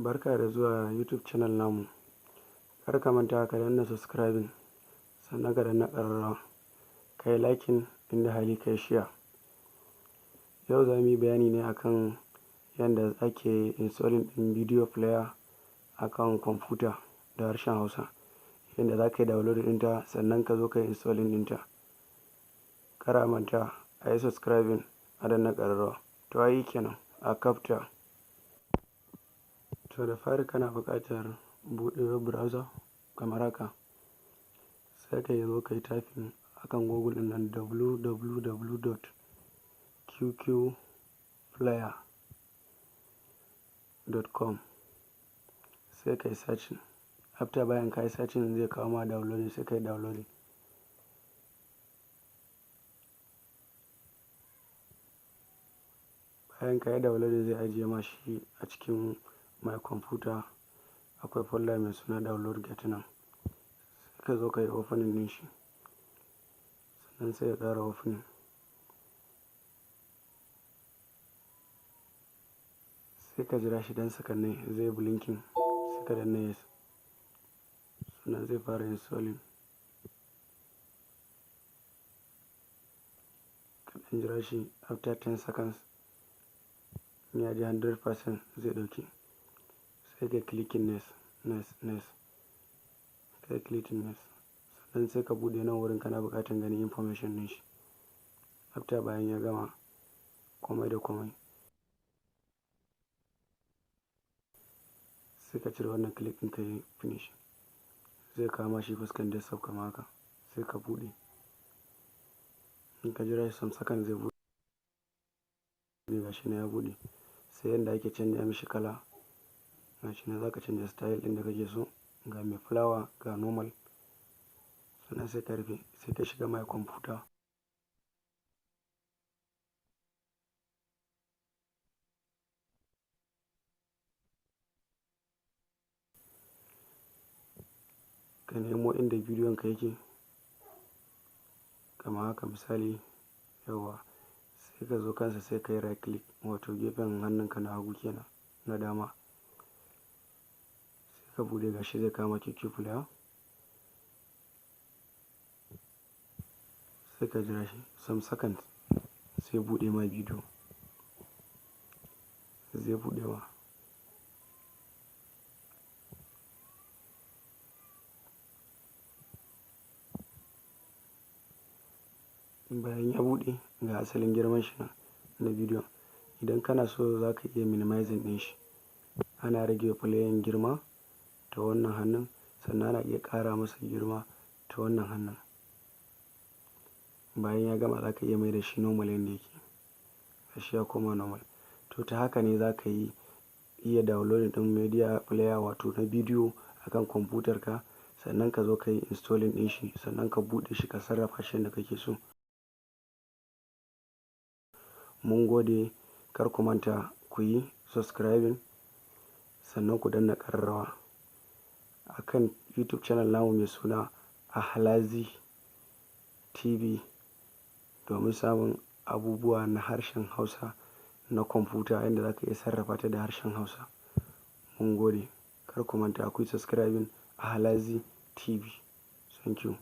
Barka da zuwa YouTube channel namu. Kar ka manta ka danna subscribing, sannan ka danna ƙararrawa, ka yi liking, inda hali ka yi share. Yau za mu yi bayani ne akan yadda ake installing ɗin video player akan kwamfuta da harshen Hausa. Yadda za ka yi download ɗinta, sannan ka zo ka yi installing ɗinta. Kar a manta a yi subscribing, a danna ƙararrawa. To, ai kenan a kafta. To, da fari kana buƙatar buɗe web browser kamar haka. Sai ka zo ka yi typing akan Google ɗin nan www.qqplayer.com, sai ka yi searching. After bayan ka yi searching, zai kawo ma downloading, sai ka yi downloading. Bayan ka yi downloading, zai ajiye ma shi a cikin My Computer. Akwai folder mai suna download, gata nan. Sai ka zo ka yi opening ɗin shi. Sannan sai ka ƙara opening. Sai ka jira shi dan sakannai, zai blinking, sai ka danna yes. Sannan zai fara installing. Ka ɗan jira shi after 10 seconds. In ya je 100% zai ɗauke. Sai ka clicking next, next, next. Ka yi clicking next. Sannan sai ka buɗe nan wurin, kana buƙatar ganin information ɗin shi. After bayan ya gama komai da komai, sai ka cire wannan click ɗin, ka yi finish. Zai kawo ma shi fuskan desktop kamar haka. Sai ka buɗe. In ka jira shi some seconds, zai buɗe. Gashi nan ya buɗe. Sai yanda ake canja mishi kala. Gashi nan, za ka canja style ɗin da kake so. Ga mai flower, ga normal. Sannan sai ka rufe, sai ka shiga My Computer. Ka nemo inda bidiyon ka yake. Kamar haka misali, yauwa. Sai ka zo kansa, sai ka yi right click, wato gefen hannunka na hagu kenan, na dama. Sai ka buɗe, gashi zai kama QQ Player. Sai ka jira shi some seconds, sai buɗe ma bidiyo. Zai buɗe ma. Bayan ya buɗe, ga asalin girman shi nan na bidiyon. Idan kana so, za ka iya minimizing ɗin shi. Ana rage player girma ta wannan hannun, sannan ana iya ƙara masa girma ta wannan hannun. Bayan ya gama, za ka iya mai da shi normal yanda yake. Gashi ya koma normal. To, ta haka ne za ka yi iya downloading ɗin media player, wato na bidiyo, akan kwamfutarka, sannan ka zo ka yi installing ɗin shi, sannan ka buɗe shi, ka sarrafa shi yanda kake so. Mun gode, kar ku manta ku yi subscribing, sannan ku danna ƙararrawa akan YouTube channel namu mai suna Ahlazi TV domin samun abubuwa na harshen Hausa na kwamfuta, yanda za ka iya sarrafa ta da harshen Hausa. Mun gode, kar ku manta ku yi subscribing Ahlazi TV. Thank you.